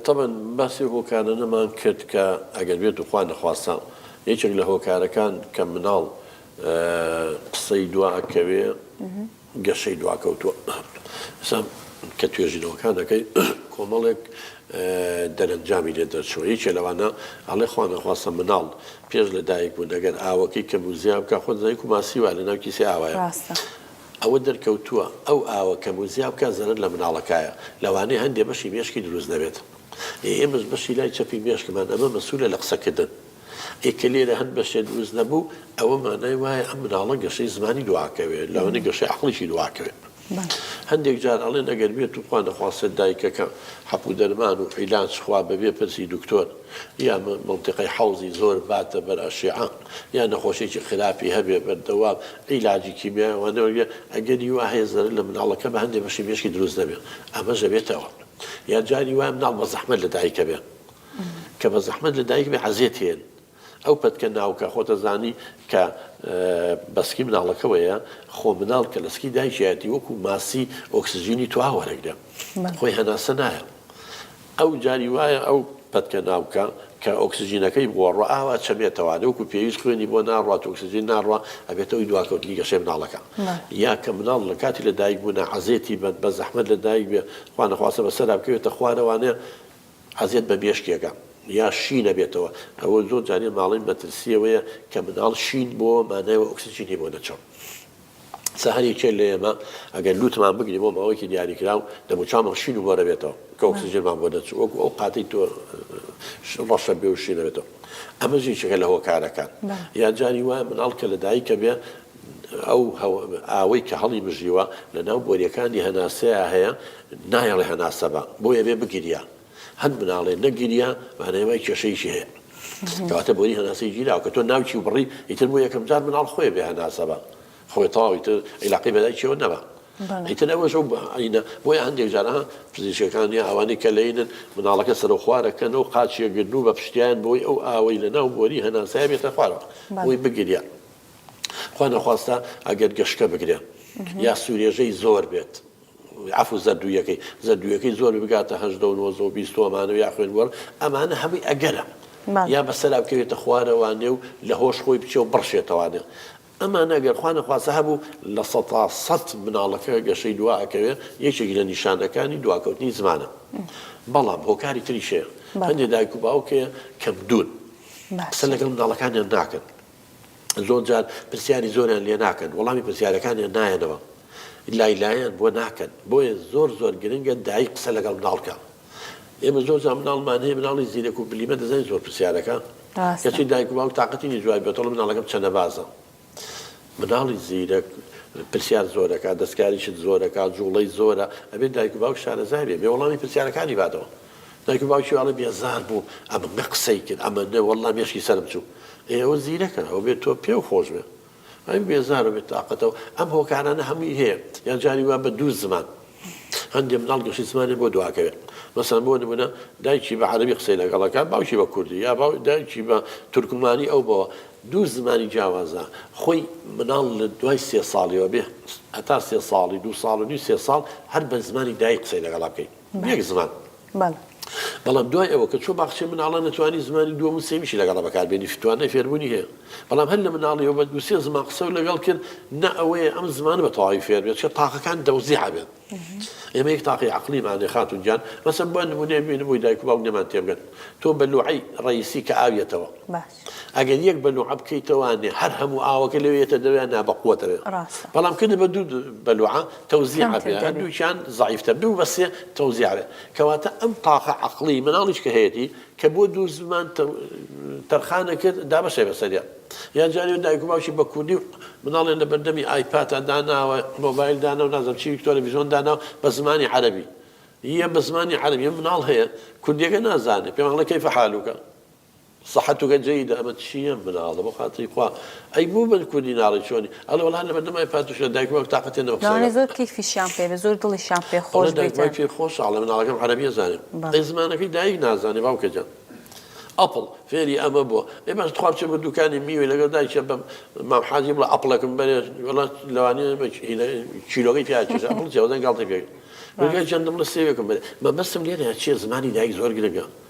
تەبعەن باسی ئەو هۆکارانەمان کرد کە ئەگەر بێت و خوا نەخواستە یەکێک لە هۆکارەکان کە مناڵ قسەی دوا ئەکەوێ گەشەی دواکەوتووە ئێستا کە توێژینەوەکان دەکەی کۆمەڵێک دەرەنجامی لێ دەرچووە یەکێ لەوانە ئەڵێ خوا نەخواستە مناڵ پێش لە دایک بوون ئەگەر ئاوەکەی کەم و زیا بکا خۆت دەزانی کو ماسی وایە لەناو کیسەی ئاوایە ڕاستە. ئەوە دەرکەوتووە ئەو ئاوە کەم و زیا بکا زەرەر لە مناڵەکایە لەوانەیە هەندێ بەشی مێشکی دروست نەبێت ئێ ئێمەش بەشی لای چەپی مێشکمان ئەمە مەسولە لە قسەکردن ئێ کە لێرە هەند بەشێ دروست نەبوو ئەوە مانای وایە ئەم مناڵە گەشەی زمانی دواکەوێ لەوانەیە گەشەی عەقڵیشی دواکەوێ. هەندێک جار ئەڵێن ئەگەر بێت و خوا نەخواستە دایکەکە حەپ و دەرمان و عیلاج خوا بەبێ پرسی دکتۆر یا مەنتیقەی حەوزی زۆر باتە بەر ئەشیعە یا نەخۆشیەکی خراپی هەبێ بەردەوام عیلاجی کیمیای ئەوانە وەرگرێ ئەگەری وا هەیە زەرەر لە مناڵەکە بە هەندێ بەشی مێشکی دروست نەبێ ئەمەش ئەبێتەوە یا جاری وایە مناڵ بە زەحمەت لە دایکە بێ کە بە زەحمەت لە دایک بێ عەزێت هێن ئەو پەتکە ناوکە خۆتەزانی کە بە سکی مناڵەکەوەیە، خۆ مناڵ کە لە سکی دایکیایەتی وەکو ماسی ئۆکسجینی تواو وەرەگرێ خۆی هەناسە نایە ئەو جاری وایە ئەو پەتکە ناوکە کە ئۆکسجینەکەی بۆڕوە ئاوا چەمێتەوانێ وەکو پێویست خوێنی بۆ ناڕوات ئۆکسجین ناڕوا ئەبێتە هۆی دواکەوتنی گەشەی مناڵەکە یا کە مناڵ لە کاتی لە دایک بوونا عەزێتی بە بە زەحمەت لە دایک بێ خوا نەخواستە بەسەرا بکەوێتە خوارەوانێ ئەزیەت بە مێشکێکە یا شین ئەبێتەوە ئەوە زۆر جارێ ماڵین مەترسی ئەوەیە کە مناڵ شین بۆ مانای وە ئۆکسجینی بۆ نەچۆ سا هەر یەکێ لە ئێمە ئەگەر لوتمان بگری بۆ ماوەیەکی دیاریکراو دەموچاومان شین و بۆرە بێتەوە کە ئۆکسجینمان بۆ دەچوو وەکو ئەو قاتەی تۆ ڕەشە بێ و شینە بێتەوە ئەمە یەکێکە لە هۆکارەکان یا جاری وایە مناڵ کە لە دایکە بێ ئەو ئاوەی کە هەڵی مژیوە لە ناو بۆریەکانی هەناسەیا هەیە نایەڵێ هەناسە بە بۆیە بێ بگریا هەر مناڵێ نەگریا مانای وای کێشەیەکی هەیە کەواتە بۆری هەناسەی گیراوە کە تۆ ناوکی و بڕی ئیتر بۆ یەکەم جار مناڵ خۆی بێ هەناسە بە خۆی تەواو ئیتر عیلاقەی بە دایکیەوە نەما ئیتر ئەوەش ئەو عینە بۆیە هەندێک جار ها پزیشکەکان یا ئەوانەی کە لەینن مناڵەکە سەرەو خوارەکەن و قاچیەگرن و بە پشتیان بۆی ئەو ئاوەی لە ناو بۆری هەناسەیە بێتە خوارەوە بۆی بگریا خوا نەخواستە ئەگەر گەشکە بگرێ یا سوورێژەی زۆر بێت عەفو زەردوویەکەی زەردوویەکەی زۆر بگاتە هەژدە و نۆزدە و 20 و ئەمانە یا خوێن وەڕ ئەمانە هەمووی ئەگەرە یا بەسەرا بکەوێتە خوارەوانێ و لە هۆش خۆی بچێ و بڕشێتەوانێ ئەمانە ئەگەر خوا نەخواستە هەبوو 100% مناڵەکە گەشەی دوا ئەکەوێ یەکێک لە نیشانەکانی دواکەوتنی زمانە بەڵام هۆکاری تریش هەیە هەندێک دایک و باوک هەیە کەم دوون قسە لەگەڵ مناڵەکانیان ناکەن زۆر جار پرسیاری زۆریان لێ ناکەن، وەڵامی پرسیارەکانیان نایەنەوە، لای لایان بۆ ناکەن، بۆیە زۆر زۆر گرنگە دایک قسە لەگەڵ مناڵ کا. ئێمە زۆر جار مناڵمان هەیە مناڵی زیرەک و بلیمە دەزانین زۆر پرسیارەکە، کەچی دایک و باوک تاقەتی نیە جوابی بەتەڵە مناڵەکەم چەنەبازە. مناڵی زیرەک پرسیار زۆرەکە، دەستکاری شت زۆرەکە، جوڵەی زۆرە، ئەبێت دایک و باوک شارەزای بێ، بێ وەڵامی پرسیارەکانی باتەوە. دایک و باوکی ئەڵێ بێزار بووم ئەمە نە قسەی کرد ئەمە نە وەڵا مێشکی سەرم چوو ئێ ئەوە زیرەکە ئەوە بێت تۆ پێو خۆش بێ ئەی بێزارە بێت تاقەتەوە ئەم هۆکارانە هەمووی هەیە یان جاری وا بە دوو زمان هەندێ مناڵ گەشی زمانێ بۆ دواکەوێت مەسەن بۆ نمونە دایکی بە عەرەبی قسەی لەگەڵەکە باوکی بە کوردی یا دایکی بە تورکمانی ئەو بەوە دوو زمانی جیاوازە خۆی مناڵ لە دوای سێ ساڵیەوە بێ هەتا سێ ساڵی دوو ساڵ و نیو سێ ساڵ هەر بە زمانی دایک قسەی لەگەڵا بکەیت یەک زمان. بەڵێ. بەڵام دوای ئەوە کە چووە باخچەی مناڵان ئەتوانی زمانی دووەم و سێیەمیشی لەگەڵا بەکار بێنی توانای فێربوونی هەیە بەڵام هەر لە مناڵیەوە بە دوو سێ زمان قسەو لەگەڵ کرد نە ئەوەیە ئەم زمانە بە تەواوی فێر بێت چونکە تاقەکان تەوزیع ئەبێت ئێمە یەک تاقی عەقڵیمان هەیە خاتوون گیان مەسەن بۆ نموونەیەک بێنم بۆی دایک و باوک لێمان تێبگەن تۆ بە لوعەی ڕەئیسی کە ئاویەتەوە باش. ئەگەر یەک بەلوعە بکەیتەوانێ هەر هەموو ئاوەکە لەوێ یەتە دەرەوە یان نابەقوەتە بێ ڕاستە. بەڵام کردت بە دوو بەلوعە تەوزیع کەمتر ئەبێ دەبێ. هەردووکیان زەعیفتر دوو بە سێ تەوزیع ئەبێ کەواتە ئەم تاقە عەقڵی مناڵیش کە هەیەتی کە بۆ دوو زمان تەرخان ئەکرد دابەش ئەبێ بەسەریا یان جارێ دایک و باوکی بە کوردی و مناڵیان لە بەردەمی ئایپاتا داناوە مۆبایل داناوە نازانم چی تەلەڤیزیۆن داناوە بە زمانی عەرەبی یە بە زمانی عەرەبی مناڵ هەیە کوردیەکە نازانێ پێمان ئەڵێ کەیفە حالوکە صحتک جیدە ئەمە چیە مناڵە بۆ خاتری خوا ئەی بۆ بە کوردی ناڵێی چۆنی ئەڵێ وەڵا لەبەر دەمای پاتوشە دایک باوک تاقەتێ نەبوو قسەی لەوانەیە زۆر کەیفیشیان پێ بێ زۆر دڵیشیان پێ خۆش ئەڵێ دایک بیتن. باوک پێ خۆشە ئەڵێ مناڵەکەم عەرەبی ئەزانێ بەڵێ. ئەی زمانەکەی دایک نازانێ باوکە گیان. ئەپڵ فێری ئەمە بووە. ئێ باش تخوا بچێ بۆ دوکانی میوە لەگەڵ دایکیا بە مام حاجی بڵێ ئەپڵێکم بەرێ وەڵا لەوانەیە بە کیلۆکەی پیا کێشا ئەپڵ چیە وەزان گاڵتەی پێ کرد. گوتی گیان دەم بڵێ سێوێکم بەرێ. مەبەستم لێرەیە چیە زمانی دایک زۆر گرنگە.